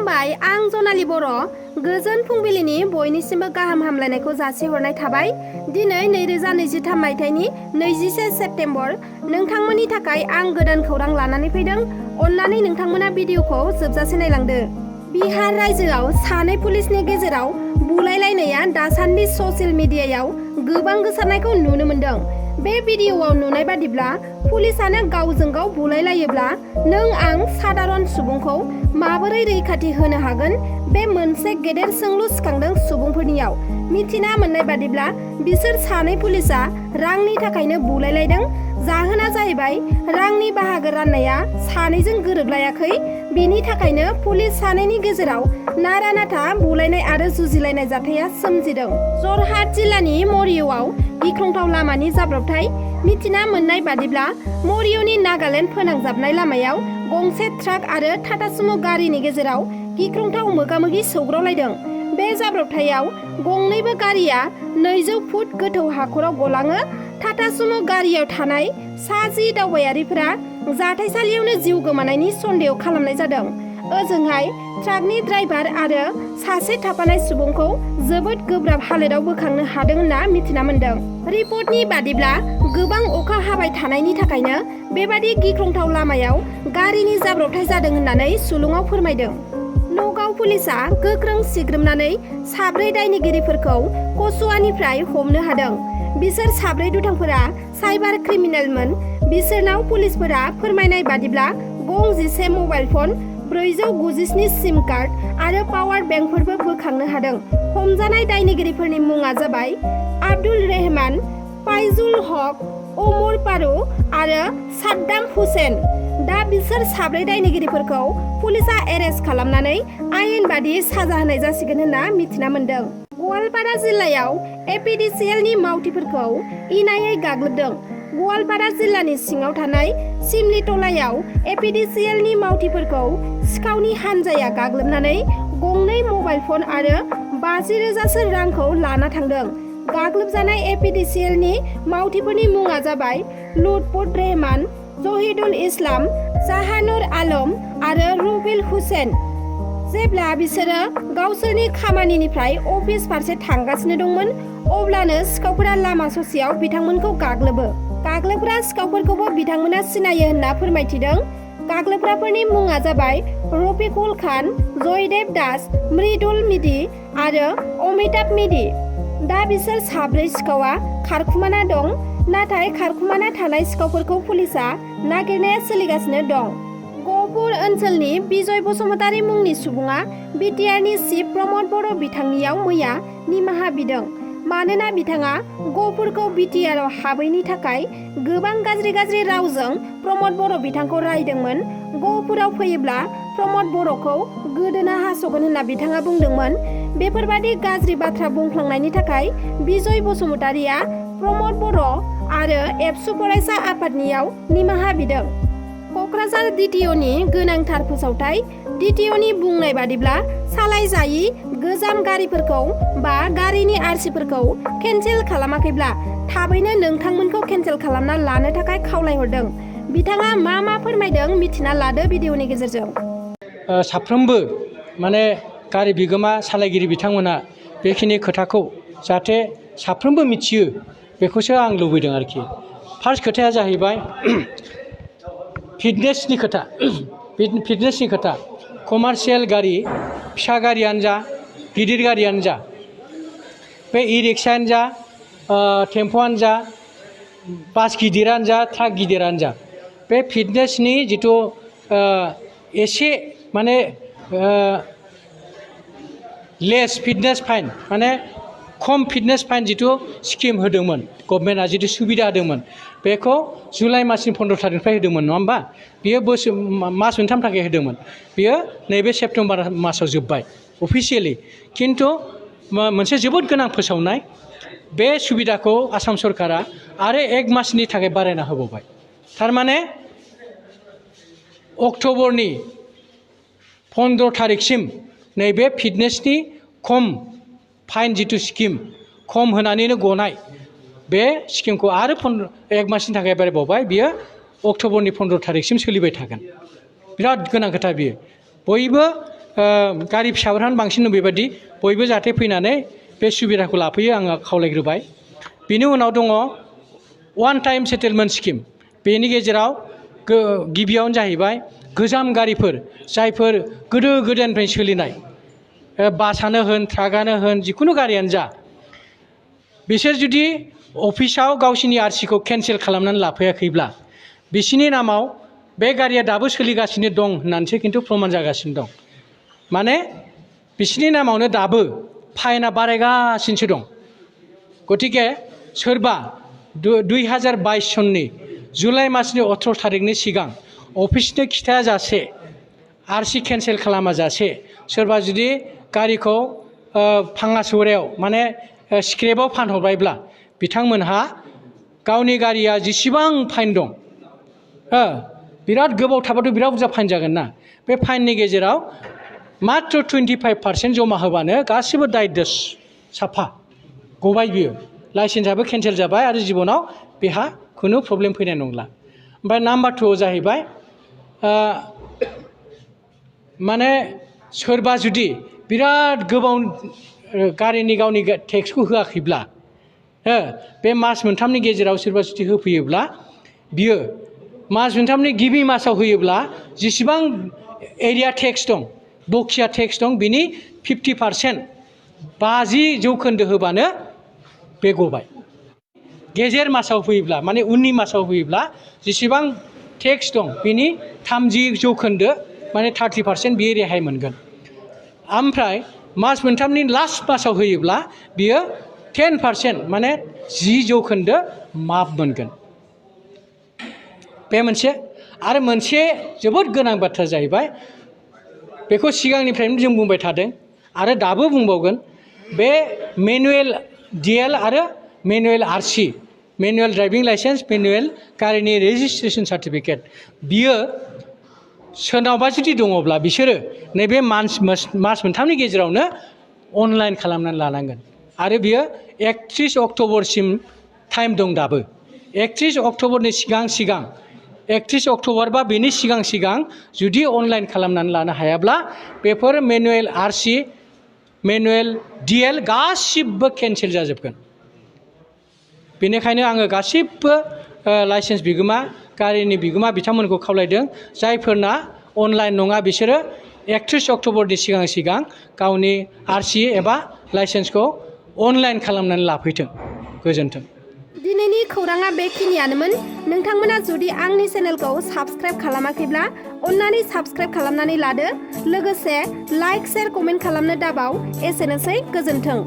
खुलुमबाय आं जनाली बर' गोजोन फुंबिलिनि बयनिसिमबो गाहाम हामलायनायखौ जासिहरनाय थाबाय। दिनै 2023 मायथाइनि 21 सेप्तेम्बर नोंथांमोननि थाखाय आं गोदान खौरां लानानै फैदों। अन्नानै नोंथांमोना भिडिअखौ जोबजासे नायलांदो। बिहार रायजोआव सानै पुलिसनि गेजेराव बुलायलायनाया दासान्दि ससियेल मिडियायाव गोबां गोसारनायखौ नुनो मोन्दों। बे भिडिअआव नुनाय बादिब्ला पुलिसानो गावजों गाव बुलायलायोब्ला नों आं सादारन सुबुंखौ माबोरै रैखाथि होनो हागोन? बे मोनसे गेदेर सोंलु सिखांदों सुबुंफोरनियाव। मिथिना मोननाय बादिब्ला बिसोर सानै पुलिसा रांनि थाखायनो बुलायलायदों। जाहोना जाहैबाय रांनि बाहागो राननाया सानैजों गोरोबलायाखै। बेनि थाखायनो पुलिस सानैनि गेजेराव नारा नाथा बुलायनाय आरो जुजिलायनाय जाथाया सोमजिदों। जरहाट जिल्लानि मरिय'आव गिख्रंथाव लामानि जाब्रबथाय। मिथिना मोननाय बादिब्ला मरिय'नि नागालेण्ड फोनांजाबनाय लामायाव गंसे ट्राक आरो टाटा सुमो गारिनि गेजेराव गिख्रंथाव मोगामोगि सौग्रावलायदों। बे जाब्रबथायाव गंनैबो गारिया 200 फुट गोथौ हाखराव गलाङो। टाटा सुमो गारियाव थानाय सा 10 दावबायारिफोरा जाथायसालियावनो जिउ गोमानायनि सन्देह खालामनाय जादों। ओजोंहाय ट्राकनि ड्राइभार आरो सासे थाफानाय सुबुंखौ जोबोद गोब्राब हालोदाव बोखांनो हादों होनना मिथिना मोन्दों। रिपर्टनि बादिब्ला गोबां अखा हाबाय थानायनि थाखायनो बेबादि गिख्रंथाव लामायाव गारिनि जाब्रबथाय जादों होननानै सुलुङाव फोरमायदों। नगाव पुलिसा गोख्रों सिग्रोमनानै साब्रै दायनिगिरिफोरखौ कसुवानिफ्राय हमनो हादों। बिसोर साब्रै दुथांफोरा साइबार क्रिमिनेलमोन। बिसोरनाव पुलिसफोरा फोरमायनाय बादिब्ला गं 10 मबाइल फन, 497 सिम कार्ड आरो पावार बेंकफोरबो बोखांनो हादों। हमजानाय दायनिगिरिफोरनि मुङा जाबाय आब्दुल रहमान, फाइजुल हक, उमर फारुक आरो साद्दाम हुसेन। दा बिसोर साब्रै दायनिगिरिफोरखौ पुलिसा एरेस्ट खालामनानै आयेन बादियै साजा होनाय जासिगोन होनना मिथिना मोन्दों। गवालपारा जिल्लायाव एपिडिसिएलनि मावथिफोरखौ इनायै गाग्लोबदों। गवालपारा जिल्लानि सिङाव थानाय सिमलिटलायाव एपिडिसिएलनि मावथिफोरखौ सिखावनि हानजाया गाग्लोबनानै गंनै मबाइल फन आरो 50,000सो रांखौ लाना थांदों। गाग्लोबजानाय एपिडिसिएलनि मावथिफोरनि मुङा जाबाय लुटफुट रहमान, जहिदुल इस्लाम, जाहानुर आलम आरो रुबिल हुसेन। जेब्ला बिसोरो गावसोरनि खामानिनिफ्राय अफिस फारसे थांगासिनो दंमोन अब्लानो सिखावफोरा लामा ससेयाव बिथांमोनखौ गाग्लोबो। गाग्लोबग्रा सिखावफोरखौबो बिथांमोना सिनायो होनना फोरमायथिदों। गाग्लोबग्राफोरनि मुङा जाबाय रफिकुल खान, जयदेब दास, मृदुल मिदि आरो अमिताभ मिदि। दा बिसोर साब्रै सिखावा खारखुमाना दं। नाथाय खारखुमाना थानाय सिखावफोरखौ पुलिसा नागिरनाया सोलिगासिनो दं। गहपुर ओनसोलनि बिजय बसुमतारी मुंनि सुबुङा बिटिआरनि चिफ प्रमद बर' बिथांनियाव मैया निमाहा बिदों। मानोना बिथाङा गहपुरखौ बिटिआरआव हाबैनि थाखाय गोबां गाज्रि रावजों प्रमद बर' बिथांखौ रायदोंमोन। गहपुराव फैयोब्ला प्रमद बर'खौ गोदोना हास'गोन होनना बिथाङा बुंदोंमोन। बेफोरबादि गाज्रि बाथ्रा बुंफ्लांनायनि थाखाय बिजय बसुमतारीया प्रमद बर' आरो एबसु फरायसा आफादनियाव निमाहा बिदों। क'क्राझार डिटिअनि गोनांथार फोसावथाय। डिटिअनि बुंनाय बादिब्ला सालायजायि गोजाम गारिफोरखौ बा गारिनि आरसिफोरखौ केन्सेल खालामाखैब्ला थाबैनो नोंथांमोनखौ केन्सेल खालामना लानो थाखाय खावलायहरदों। बिथाङा मा फोरमायदों मिथिना लादो भिडिअनि गेजेरजों। साफ्रोमबो माने गारि बिगोमा सालायगिरि बिथांमोना बेखिनि खोथाखौ जाहाथे साफ्रोमबो मिथियो बेखौसो आं लुबैदों आरोखि। फार्स्ट खोथाया जाहैबाय फिटनेसनि खोथा। कमार्शियेल गारि, फिसा गारियानो जा गिदिर गारियानो जा, बे इ रिक्सायानो जा, टेम्प'आनो जा, बास गिदिरानो जा, ट्राक गिदिरानो जा, बे फिटनेसनि जिथु एसे माने लेस फिटनेस फाइन माने खम फिटनेस फाइन जिथु स्किम होदोंमोन गभर्नमेन्टआ जिथु सुबिदा होदोंमोन बेखौ जुलाइ मासनि 15 थारिखनिफ्राय होदोंमोन नङा होमबा? बियो मास मोनथाम थाखाय होदोंमोन। बियो नैबे सेप्तेम्बर मासाव जोब्बाय अफिसियेलि। खिन्थु मोनसे जोबोद गोनां फोसावनाय, बे सुबिदाखौ आसाम सरकारा आरो 1 मासनि थाखाय बारायना होबावबाय। थारमाने अक्ट'बरनि 15 थारिखसिम नैबे फिटनेसनि खम फाइन जिथु स्किम खम होनानैनो गनाय बे स्किमखौ आरो 1 मासनि थाखाय बारायबावबाय। बियो अक्ट'बरनि 15 थारिखसिम सोलिबाय थागोन। बिराद गोनां खोथा बियो। बयबो गारि फिसाफोरानो बांसिन दं बेबायदि बयबो जाहाथे फैनानै बे सुबिदाखौ लाफैयो आङो खावलायग्रोबाय। बेनि उनाव दङ वान टाइम सेटेलमेन्ट स्किम। बेनि गेजेराव गिबियावनो जाहैबाय गोजाम गारिफोर जायफोर गोदो गोदायनिफ्राय सोलिनाय बासानो होन ट्राकानो होन जिखुनु गारियानो जा बिसोर जुदि अफिसाव गावसिनि आरसिखौ केन्सेल खालामनानै लाफैयाखैब्ला बिसोरनि नामाव बे गारिया दाबो सोलिगासिनो दं होननानैसो खिन्थु प्रमान जागासिनो दं। माने बिसोरनि नामावनो दाबो फाइना बारायगासिनोसो दं। गतिके सोरबा 2022 सननि जुलाइ मासनि 18 थारिखनि सिगां अफिसनो खिथायाजासे आरसि केन्सेल खालामाजासे सोरबा जुदि गारिखौ फाङा सौरायाव माने स्क्रेपआव फानहरबायब्ला बिथांमोनहा गावनि गारिया जेसेबां फाइन दं बिराद गोबाव थाबाथ' बिराद बुरजा फाइन जागोन ना। बे फाइननि गेजेराव मात्र 25% जमा होबानो गासिबो दाय साफा गबाय बियो। लाइसेन्सआबो केन्सेल जाबाय आरो जिबनाव बेहा खुनु प्रब्लेम फैनाय नंला। ओमफ्राय नाम्बार 2 जाहैबाय माने सोरबा जुदि बिराद गोबाव गारिनि गावनि टेक्सखौ होआखैब्ला बे मास मोनथामनि गेजेराव सोरबा जुदि होफैयोब्ला बियो मास मोनथामनि गिबि मासाव होयोब्ला जेसेबां एरिया टेक्स दं बखिया टेक्स दं बिनि 50% 50% होबानो बे गबाय। गेजेर मासाव फैयोब्ला माने उननि मासाव फैयोब्ला जेसेबां टेक्स दं बिनि 30% माने 30% बियो रेहाय मोनगोन। ओमफ्राय मास मोनथामनि लास्ट मासाव होयोब्ला बियो 10% माने 10% माफ मोनगोन। बे मोनसे आरो मोनसे जोबोद गोनां बाथ्रा जाहैबाय बेखौ सिगांनिफ्रायनो जों बुंबाय थादों आरो दाबो बुंबावगोन। बे मेनुएल डिएल आरो manual RC manual driving licence manual गारिनि रेजिस्ट्रेसन सार्टिफिकेट बियो सोरनावबा जुदि दङब्ला बिसोरो नैबे मास मोनथामनि गेजेरावनो अनलाइन खालामनानै लानांगोन। आरो बियो 31 अक्ट'बरसिम टाइम दं दाबो। 31 अक्ट'बरनि सिगां 31 अक्ट'बर बा बेनि सिगां जुदि अनलाइन खालामनानै लानो हायाब्ला बेफोर मेनुएल आरसि मेनुएल डिएल गासिबो केन्सेल जाजोबगोन। बेनिखायनो आङो गासिबो लाइसेन्स बिगोमा गारिनि बिगोमा बिथांमोनखौ खावलायदों जायफोरना अनलाइन नङा बिसोरो 31 अक्ट'बरनि सिगां गावनि आरसि एबा लाइसेन्सखौ अनलाइन खालामनानै लाफैथों। गोजोन्थों। दिनैनि खौराङा बेखिनियानोमोन। नोंथांमोना जुदि आंनि चेनेलखौ साबस्क्राइब खालामाखैब्ला अन्नानै साबस्क्राइब खालामनानै लादो। लोगोसे लाइक शेयार कमेन्ट खालामनो दाबाव। एसेनोसै गोजोन्थों।